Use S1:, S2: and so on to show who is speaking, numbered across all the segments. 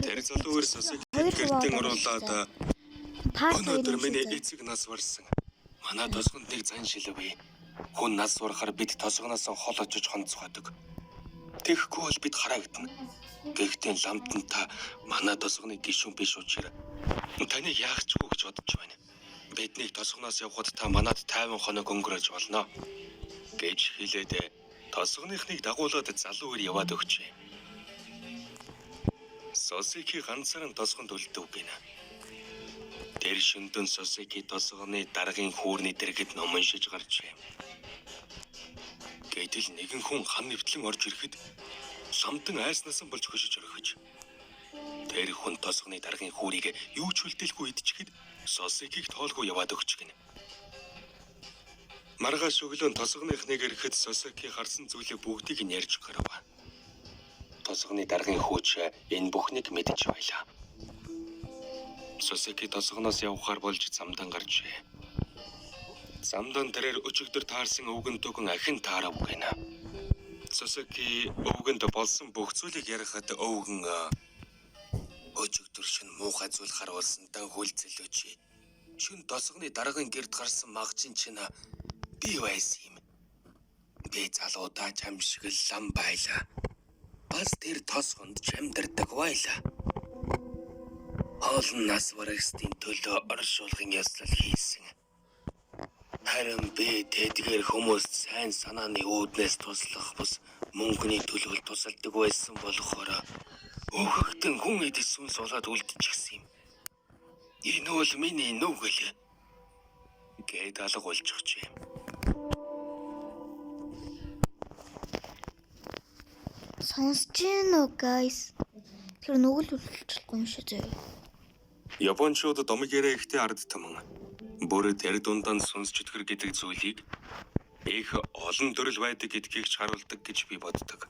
S1: Тэр залуу эр Сосеки
S2: Хоёр
S1: гэртээ
S2: хуваа
S1: оруулаад
S2: Part
S1: өнөөдөр
S2: 2
S1: миний эцэг нас барсан. Манай тосгонд нэг зан шилэв. Хүн нас барахаар бид тосгоноос хол очиж хонцгоодог. Тэгэхгүй бол бид хараагдана. Гэхдээ ламтан та манай тосгоны гишүүн биш учраас таныг яах ч үгүй гэж бодож байна. Биднийг тосгоноос явхад та манад 50 хоног өнгөрөөж болно гэж хэлээд тосгоныхныг дагуулад залуу эр яваад өгчээ. Сосеки ганцаараа тосгонд үлдэв гинэ. Тэр шөнөдөн Сосеки тосгоны даргын хүүрний дэргэд ном уншиж гарчээ. Гэтэл нэгэн хүн хан нэвтлэн орж ирэхэд ламтан айснаас нь болж хөшиж орхиж. Тэр хүн тосгоны даргын хүүрийг юу ч үлдээлгүй идчихэд Сосекиг тоолгүй яваад өгч гинэ. Маргааш өглөө тосгоныхныг ирэхэд Сосеки харсан зүйлээ бүгдийг нь ярьж гарав. Тосгоны даргын хөөч энэ бүхнийг мэдэж байлаа. Сосеки тосгоноос явхаар болж замдан гарчээ. Замдан тэрээр өчигдөр таарсан өвгөн төгөн ахин таарав гэнэ. Сосеки өвгөнд болсон бүх зүйлийг ярихад өвгөн өчигдөр шин муухай зүйл харуулсантай хүлцэлөөч. Шүн тосгоны даргын гэрд гарсан магчин чинь би байсан юм. Би залуудаа чам шиг л лам байлаа. Бас тэр тосгонд ч амьдардаг байлаа. Олон нас барагсдын төлөө оршуулгын ёслол хийсэн. Харин би тэдгээр хүмүүст сайн санааны үүднээс туслах бус мөнгөний төлөө тусалдаг байсан болохоор өөхөгтөн хүн эдис сүнс болоод үлдчихсэн юм. Энэ бол миний нүгэл гээд алга болчихжээ.
S2: Сонсож гин үү guys? Тэр нүгэл үлдчихгүй юм шиг заяа.
S1: Япончууд домог яриа ихтэй ард түмэн. Бүр тэр дундаа сүнс чөтгөр гэдэг зүйлийг их олон төрөл байдаг гэдгийг ч харуулдаг гэж би боддог.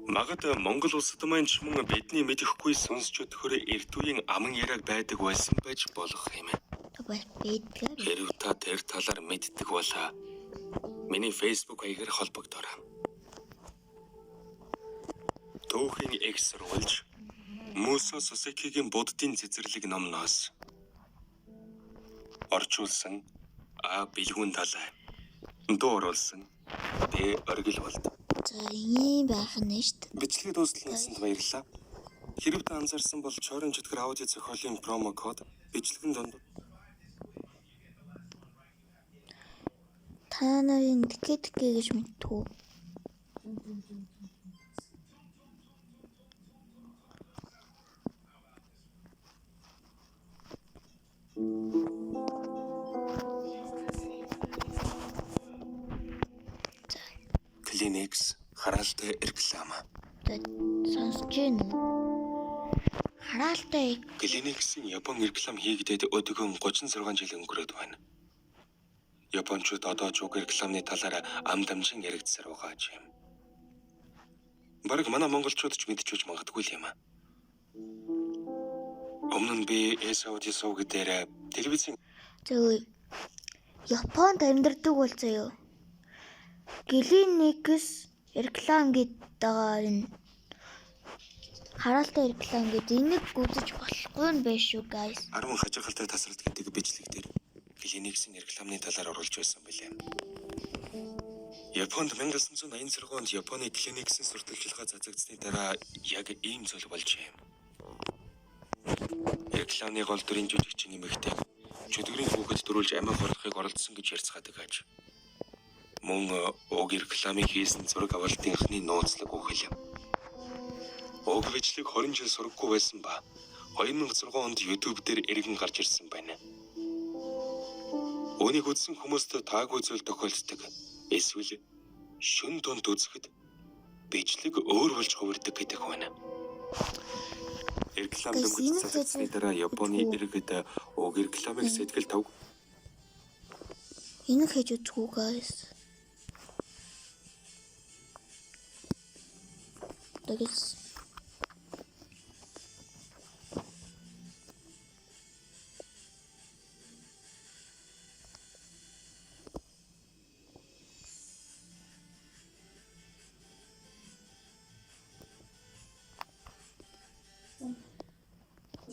S1: Магад Монгол улсад маань ч мөн бидний мэдэхгүй сүнс чөтгөр эрт үеийн аман яриаг байдаг байсан байж болох юм.
S2: Тэг бас байдаг.
S1: Хэрв та тэр талаар мэддэг бол миний Facebook хаягаар холбогдоорой. Түүхийн их сурвалж Мусо Сосекигийн буддын цэцэрлэг номноос орчуулсан А бэлгүүн талай дуу оруулсан Б оргил болд.
S2: За ийм байх нь шүү дээ.
S1: Бичлэгээ дуустал баярлалаа. Хэрв та анзаарсан бол Чорин чөтгөр аудио зохиолын промо код бичлэгэн донд
S2: Та нарын тэгэ тэгэ гэж мэдтгүү.
S1: Kleenex хараалтай реклама.
S2: За сонсож гин үү? Хараалтай
S1: Kleenex-ийн Япон реклам хийгдээд өдгөн 36 жил өнгөрөөд байна. Япончууд одоо ч уг рекламны талаар ам дамжин яригдсаар байгаа ч юм. Бараг манай монголчууд ч мэдчихвч магадгүй л юм. Өмнө нь би SOD сувг дээр телевизийн
S2: зөө Японд амьдардаг бол заяа. Kleenex реклам гэдэг байгаа энэ хараалтай реклам гэдэг энийг үзэж болохгүй юм байна шүү guys.
S1: 10 хажиргалтай тасралт гэдэг бичлэг дээр Kleenex-ийн рекламны талаар оруулж байсан билээ. Японд 1986 онд Японы Kleenex-ийн сурталчилгаа цацагдсаны дараа яг ийм зүйл болжээ. Рекламны гол дүрийн жүжигчин эмэгтэй чөтгөрийн хүүхэд төрүүлж амиа хорлохыг оролдсон гэж ярьцгаадаг аж. Мөн уг рекламыг хийсэн зураг авалтынхны нууцлаг үхэл. Уг бичлэг 20 жил сураггүй байсан ба 2006 онд YouTube дээр эргэн гарч ирсэн байна. Үүнийг үзсэн хүмүүст таагүй зүйл тохиолддог. Эсвэл шөн дунд үзэхэд бичлэг өөр болж хувирдаг гэдэг байна. Реклам
S2: Guys,
S1: дөнгөж
S2: энэ
S1: цацагдсаны
S2: хэзээ
S1: дараа Японы
S2: үзэхгүй.
S1: иргэд уг рекламыг сэтгэл тавг
S2: Энийг хийж үзэхгүй guys. Тэгээс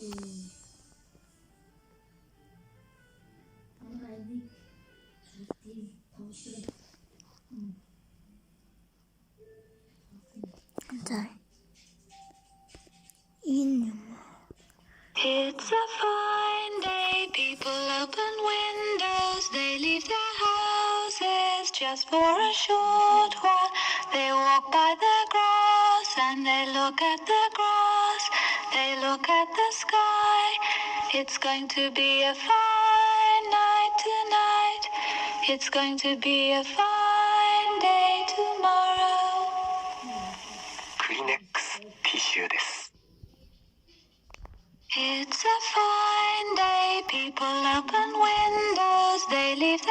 S2: За. Энэ юм.
S3: It's a fine day. People open windows. They leave their houses just for a short while. They walk by the grass and they look at the grass. They look at the sky. It's going to be a fine night tonight. It's going to be a fine day tomorrow.
S4: クリネックスティッシュです。
S3: It's a fine day. People open windows. They leave